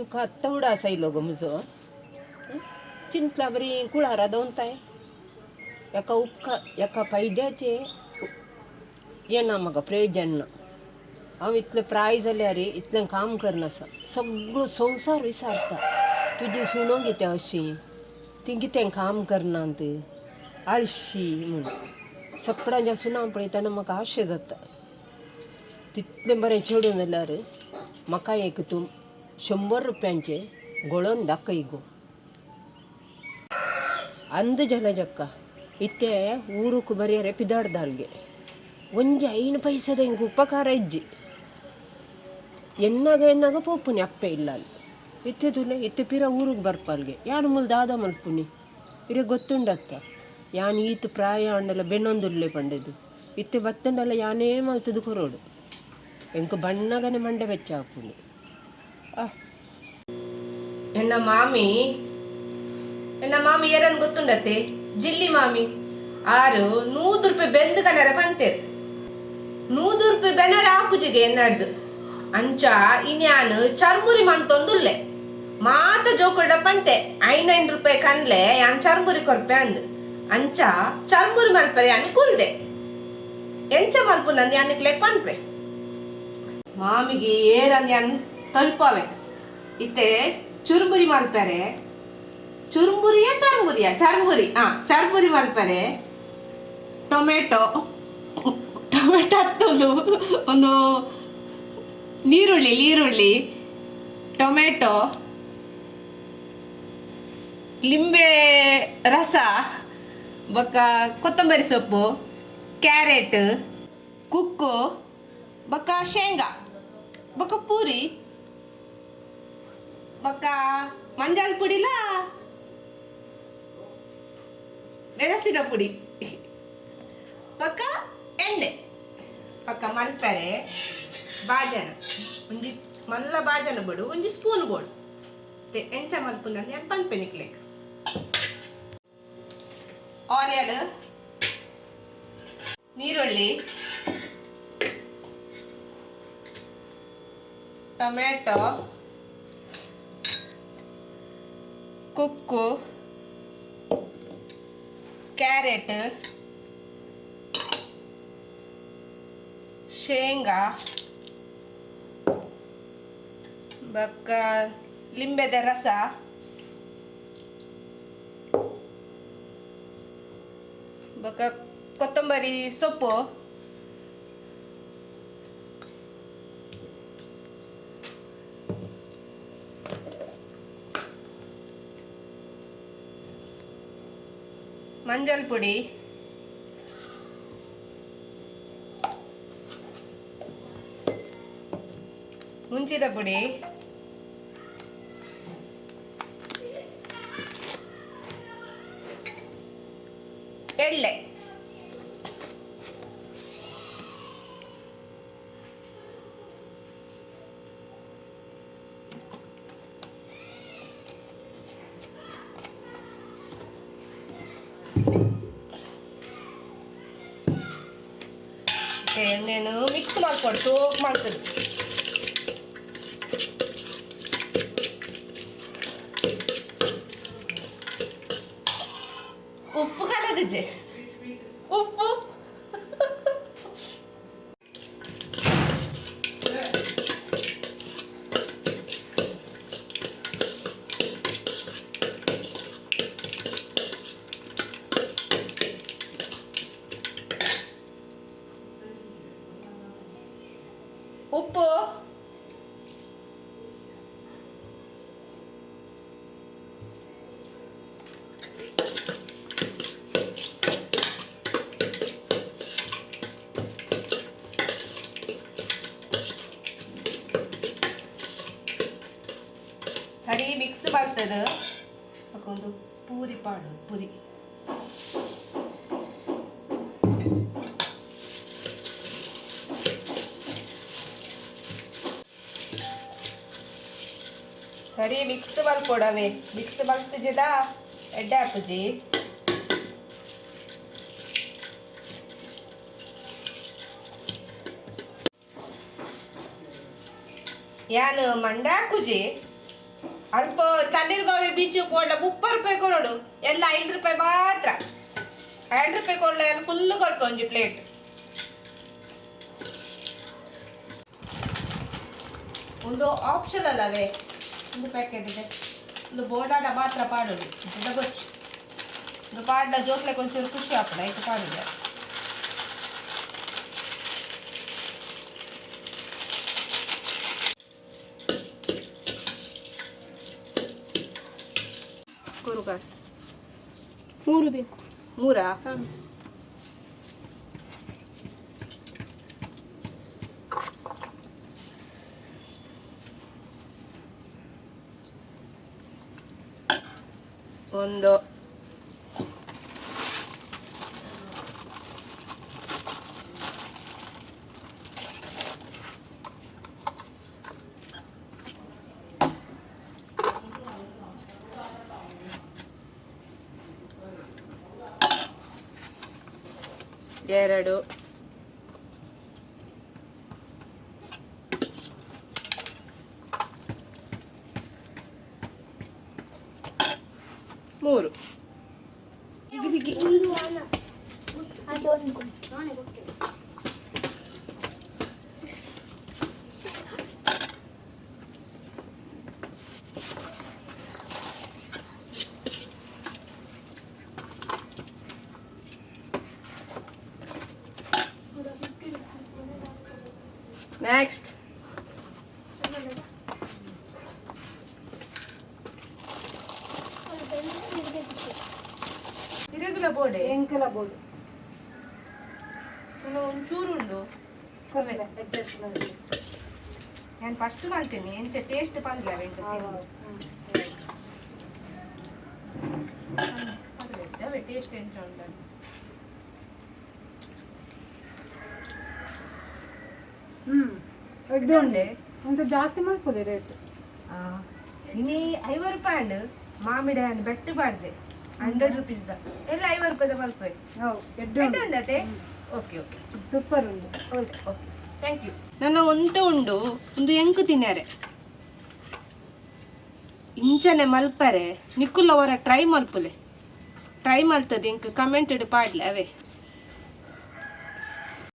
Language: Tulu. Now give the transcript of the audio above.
तुका आत्तां उडास आयलो गो म्हजो. चिंतला बरी कुळारा दवरताय एका उपकार एका फायद्याचें येना म्हाका प्रयोजन ना. हांव इतलें प्राय जाल्यार इतलें काम करनासा सगळो संवसार विसारता. तुजी सुणो कितें अशी ती कितें काम करनात आळशी म्हूण. सगळ्यांच्या सुनां पळयतना म्हाका आशें जाता. तितलें बरें चेडूं जाल्यार म्हाका एक तूं 100 रुपयांचें घोळोवन दाखय गो. ಅಂದು ಜಲಜಕ್ಕ ಇತ್ತೆ ಊರುಕು ಬರಿಯರೆ ಪಿದಾಡ್ದಾಲ್ಗೆ ಒಂಜಿ 5 ಪೈಸೆದ ಇಂಕ್ ಉಪಕಾರ ಇಜ್ಜಿ. ಎನ್ನಾಗ ಎನ್ನಾಗ ಪೋಪುನಿ ಅಪ್ಪೆ ಇಲ್ಲಾಲ್. ಇತ್ತೆ ತೂಲೆ ಇತ್ತೆ ಪಿರ ಊರುಗ್ ಬರ್ಪಾಲ್ಗೆ ಯಾನ್ ಮೂಲು ದಾದ ಮಲ್ಪುನಿ ಇರೆಗ್ ಗೊತ್ತುಂಡತ್ತ ಯಾನ್ ಈತ್ ಪ್ರಾಯ ಆಂಡಲ ಬೆನೊಂದುಲ್ಲೆ ಪಂಡುದು. ಇತ್ತೆ ಬತ್ತುಂಡಲ ಯಾನೇ ಮಲ್ತುದು ಕೊರೊಡು. ಎಂಕ್ ಬಣ್ಣಗನೆ ಮಂಡೆ ಬೆಚ್ಚ ಆಪುಂಡು. ಎನ್ನ ಮಾಮಿ, ಎನ್ನ ಮಾಮಿ ಏರನ್ ಗೊತ್ತುಂಡತ್ತೆ? ಜಿಲ್ಲಿ ಮಾಮಿ. ಆರು 100 ರೂಪಾಯಿ ಬೆಂದು ಕನರ ಪಂತೇರ್. 100 ರೂಪಾಯಿ ಬೆನರ ಆಪುಜಿಗೆ ಎನ್ನಡ್ದು. ಅಂಚ ಇನ್ಯಾನ್ ಚರ್ಮುರಿ ಮಂತೊಂದುಲ್ಲೆ. ಮಾತ ಜೋಕುಡ ಪಂತೆ 5 ರೂಪಾಯಿ ಕನ್ಲೆ ಯಾನ್ ಚರ್ಮುರಿ ಕೊರ್ಪೆ ಅಂದ್. ಅಂಚ ಚರ್ಮುರಿ ಮಲ್ಪರೆ ಯಾನ್ ಕುಲ್ದೆ. ಎಂಚ ಮಲ್ಪುನಂದ್ ಯಾನ್ ನಿಕ್ಲೆಗ್ ಪನ್ಪೆ. ಮಾಮಿಗೆ ಏರನ್ ಯಾನ್ ತಲ್ಪವೆ. ಇತ್ತೆ ಚುರುಮುರಿ ಮಲ್ಪರೆ. ಚುರುಮುರಿಯ ಚರ್ಮುರಿಯ ಚರ್ಮುರಿ ಆ ಚರ್ಮುರಿ ಮಲ್ಪರೆ. ಟೊಮೆಟೊ ಟೊಮೆಟೊ ಹತ್ತೊಂದು ಒಂದು ನೀರುಳ್ಳಿ ನೀರುಳ್ಳಿ ಟೊಮೆಟೊ ಲಿಂಬೆ ರಸ ಬೊಕ್ಕ ಕೊತ್ತಂಬರಿ ಸೊಪ್ಪು ಕ್ಯಾರೆಟ್ ಕುಕ್ಕು ಬೊಕ್ಕ ಶೇಂಗಾ ಬೊಕ್ಕ ಪೂರಿ ಬೊಕ್ಕ ಮಂಜಲ್ ಪುಡಿಲ ಮೆಣಸಿನ ಪುಡಿ ಬೊಕ್ಕ ಎಣ್ಣೆ ಬೊಕ್ಕ ಮಲ್ಪರೆ ಬಾಜನ ಒಂಜಿ ಮಲ್ಲ ಬಾಜನ ಬೋಡು ಒಂಜಿ ಸ್ಪೂನ್ ಬೋಡು. ಎಂಚ ಮಲ್ಪುನಂದ್ ಯಾನ್ ಪನ್ಪೆ ನಿಕ್ಲೆಗ್. ಆನಿಯನ್ ನೀರುಳ್ಳಿ ಟೊಮೆಟೊ ಕುಕ್ಕು ಕ್ಯಾರೆಟ್ ಶೇಂಗಾ ಬೊಕ್ಕ ಲಿಂಬೆದ ರಸ ಬೊಕ್ಕ ಕೊತ್ತಂಬರಿ ಸೊಪ್ಪು ಮಂಜಲ್ ಪುಡಿ ಮುಂಚಿದ ಪುಡಿ ಎಳ್ಳೆ నేను ಮಿಕ್ಸ್ ಮಲ್ಪೊಡು ಸೋಕ್ ಮಲ್ತುದು. ಉಪ್ಪು ಕಲದಿಜೆ ಉಪ್ಪು ಉಪ್ಪು ಸರಿ ಮಿಕ್ಸ್ ಬರ್ತದೆ. ಒಂದು ಪೂರಿ ಪಾಡು ಪೂರಿ ಸರಿ ಮಿಕ್ಸ್ ಮಲ್ಪೊಡವೆ. ಮಿಕ್ಸ್ ಮಲ್ತಿಜಿಡ ಎಡ್ಡೆ ಆಪುಜಿ. ಯಾನ್ ಮಂಡೆ ಹಾಕುಜಿ. ಅಲ್ಪ ತಣ್ಣೀರ್ಬಾವಿ ಬೀಚ್ ಪೋಂಡ 30 ರೂಪಾಯಿ ಕೊರಡು. ಎಲ್ಲ 5 ರೂಪಾಯಿ ಮಾತ್ರ. 5 ರೂಪಾಯಿ ಕೊಡಲ, ಎಲ್ಲ ಫುಲ್ ಕೊರ್ಪ ಒಂಜಿ ಪ್ಲೇಟ್. ಒಂದು ಆಪ್ಷನ್ ಅಲ್ಲವೇ, ಒಂದು ಪ್ಯಾಕೆಟ್ ಇದೆ. ಒಂದು ಬೋಡಾಟ ಮಾತ್ರ ಪಾಡೋದು ಗೊಚ್ಚು. ಒಂದು ಪಾಡ್ಲ ಜೋಕ್ಲೆ ಒಂಚೂರು ಖುಷಿ ಆಗ್ತದೆ, ಆಯ್ತು ಪಾಡುದು. ಕುರುಕಾಸು. ಮೂರು ಬೇಕು. ಮೂರಾ? ಒಂದು, ಎರಡು, ಮೂರು. ಒಂದು ಅಲ್ಲ, ಅದು ಒಂದು ಕೊಡು. ನಾನೇ ಕೊಡ್ತೇನೆ. ನೆಕ್ಸ್ಟ್. ತಿರುಗುಲ ಬೋಡೆ. ಎಂಕಲ ಬೋರ್ಡ್. ಒಂಚೂರು ಉಂಡು. ನಾನು ಫಸ್ಟ್ ಮಾಡ್ತೀನಿ, ಎಂಚ ಟೇಸ್ಟ್ ಪಂದ್ಲ. ಟೇಸ್ಟ್ ಎಂಚ ಉಂಟು? ಎಡ್ಡೆ ಉಂಡೆ ಅಂತ ಜಾಸ್ತಿ ಮಾಡ್ಕೊಳ್ಳಿ ರೇಟ್. ಇನಿ 50 ರೂಪಾಯಿ ಅಂಡ್ ಮಾಮಿಡ ಹಣ್ಣು ಬೆಟ್ಟು ಬಾಡ್ದೆ 100 ರುಪೀಸ್ the ಎಲ್ಲ 50 ರೂಪಾಯಿದ ಮಲ್ಪೆ. ಹೌದು, ಎಡ್ಡೆ ಉಂಡು. ಉಂಡತೆ, ಓಕೆ ಓಕೆ. ಸೂಪರ್ ಉಂಡು. Okay okay, thank you. ನನ್ನ ಒಂತ ಉಂಡು, ಒಂದು ಎಂಕು ತಿನ್ನಾರೆ. ಇಂಚನೆ ಮಲ್ಪರೆ ನಿಕ್ಕುಲ್ಲ ಹೊರ ಟ್ರೈ ಮಲ್ಪುಲೆ. ಟ್ರೈ ಮಲ್ತದೆ ಎಂಕ್ ಕಮೆಂಟೆಡ್ ಪಾಡ್ಲೆ ಅವೇ.